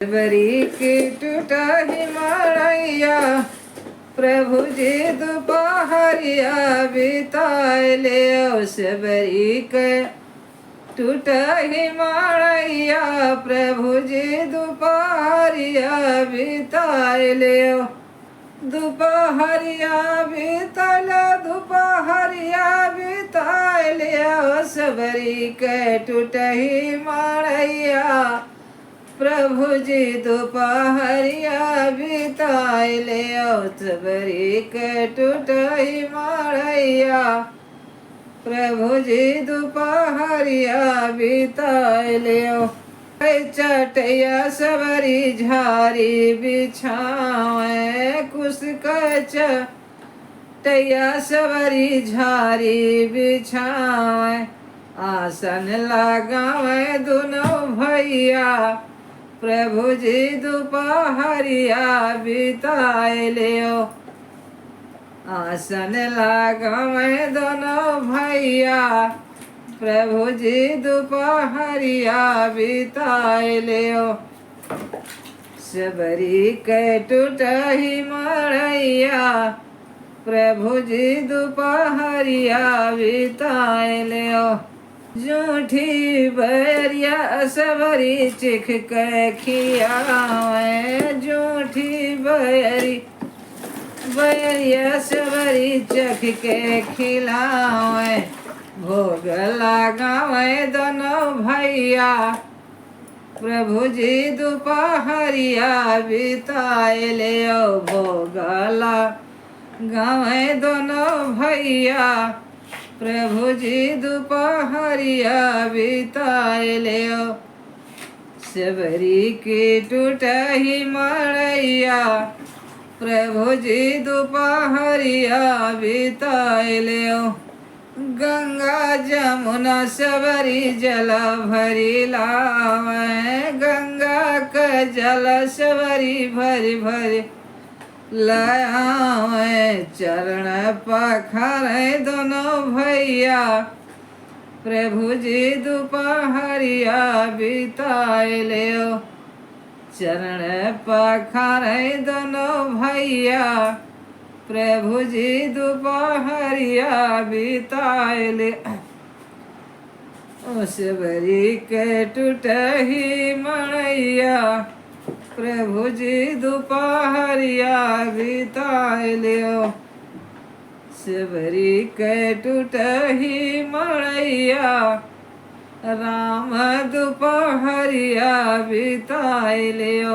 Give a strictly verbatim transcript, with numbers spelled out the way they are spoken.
शबरी के टूटही मड़ैया, प्रभु जी दुपहरिया बिताए लेव। शबरी के टूटही मड़ैया, प्रभु जी दुपहरिया बिताए लेव। दुपहरिया बीतल, दुपहरिया बीतल, ओ शबरी के टूटही मड़ैया, प्रभु जी दुपहरिया बीतल, ओ शबरी के टूटही मड़ैया, प्रभु जी दुपहरिया बीतल। चटैया शबरी झारी बिछावे, कुश के चटैया शबरी झारी बिछावे, आसन लगावे दुनो भैया, प्रभु जी दुपहरिया बिताए लेव। आसन लगावे दुनो भैया, प्रभु जी दुपहरिया बिताए लेव। शबरी के टूटही मड़ैया, प्रभु जी दुपहरिया बिताए लेव। जूठी बैरिया शबरी चिख के खियावे, जूठी बैरी, बैरिया शबरी चख के खिलावे, भोग लगावे दुनो भैया, प्रभु जी दुपहरिया बिताए लेव। भोग लगावे दुनो भैया, प्रभु जी दुपहरिया बिताए लेव। शबरी के टूटही मड़ैया, प्रभु जी दुपहरिया बिताए लेव। गंगा जमुना शबरी जल भरी लावे, गंगा के जल शबरी भरी भरी लावे। चरण पखारे दुनो भैया, प्रभु जी दुपहरिया बिताए लेव। चरण पखारे दुनो भैया, प्रभु जी दुपहरिया बिताए लेव। ओ शबरी के टूटही मड़ैया, प्रभु जी दुपहरिया बिताए लेव। शबरी के टूटही मड़ैया, राम दुपहरिया बिताए लेव।